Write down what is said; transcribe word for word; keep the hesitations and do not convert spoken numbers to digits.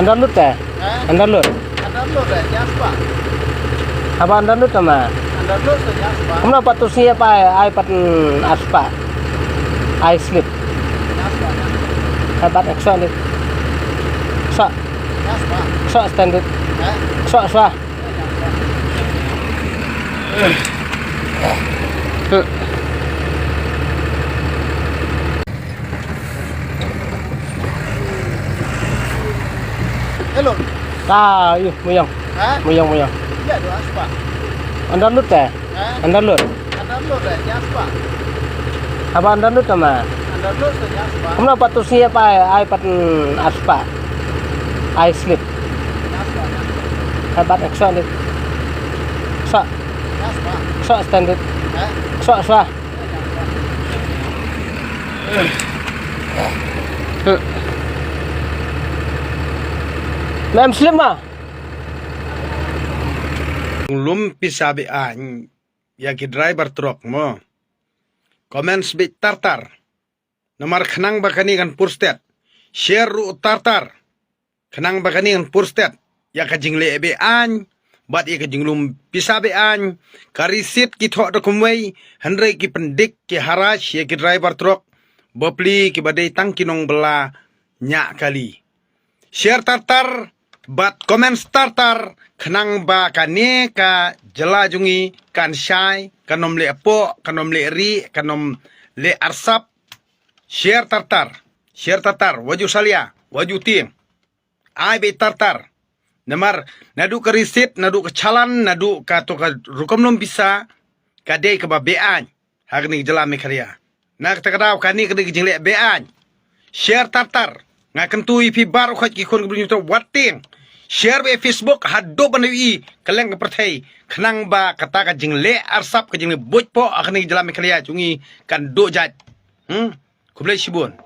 Underload te? Hah? Underload. Underload eh, nya spah. Haba underload te ma? Underload te nya spah. Kumno pat tu sngi pat ai, ai pat, mm, ar spah. Ai slip. Nya spah, nya spah. Ai pat ek spah ni. Spah. Nya spah. Spah standard. Hah? Spah, spah. Hello. Ah, yu, muyang. Hah? Muyang, muyang. Iya, dua spah. Underload te? Hah? Underload. Underload eh, nya spah. Haba underload te ma? Underload te nya spah. Kumno pat tu sngi pat ai, ai pat, mm, ar spah. Ai slip. Nya spah, nya spah. Ai pat ek spah ni. Spah. Nya spah. Spah standard. Hah? Spah, spah. Mem slip ma? Lum pisa be-aiñ ïa ki driver truck mo. Comments beit tar tar. Namar khnang ba kane kan pur stet. Share ruh tar tar. Khnang ba kane kan pur stet ïa ka jingleh be-aiñ bad ïa ka jinglum pisa be-aiñ. Ka receipt ki thoh da kumwei, hynrei ki pyndik ki harass ïa ki driver truck bapli kiba dei tang ki nongbylla ñiah kali. Share tar tar bad comments tar tar khnang ba kane ka jylla jong ngi kan shai, kan ym leh poh, kan ym leh rieh, kan ym leh arsap. Share tar tar, share tar tar, wat ju salia, wat ju tieng. Ai beit tar tar. Namar naduh ka receipt, naduh ka challan, naduh kato ka rukom lum pisa ka dei kaba be-aiñ ha kane ka jylla Meghalaya. Na kata ka daw kane ka dei ka jingleh be-aiñ. Share tar tar. Nga kyntu ïa phi baroh khoit ki khun ki briew ngi to wat tieng. Share beit Facebook haduh ban ïohi kylleng ka pyrthei khnang ba kata ka jingleh arsap, ka jingleh buit poh ha kane ka jylla Meghalaya jong ngi kan duh jait. Hmm? Khublei shibun.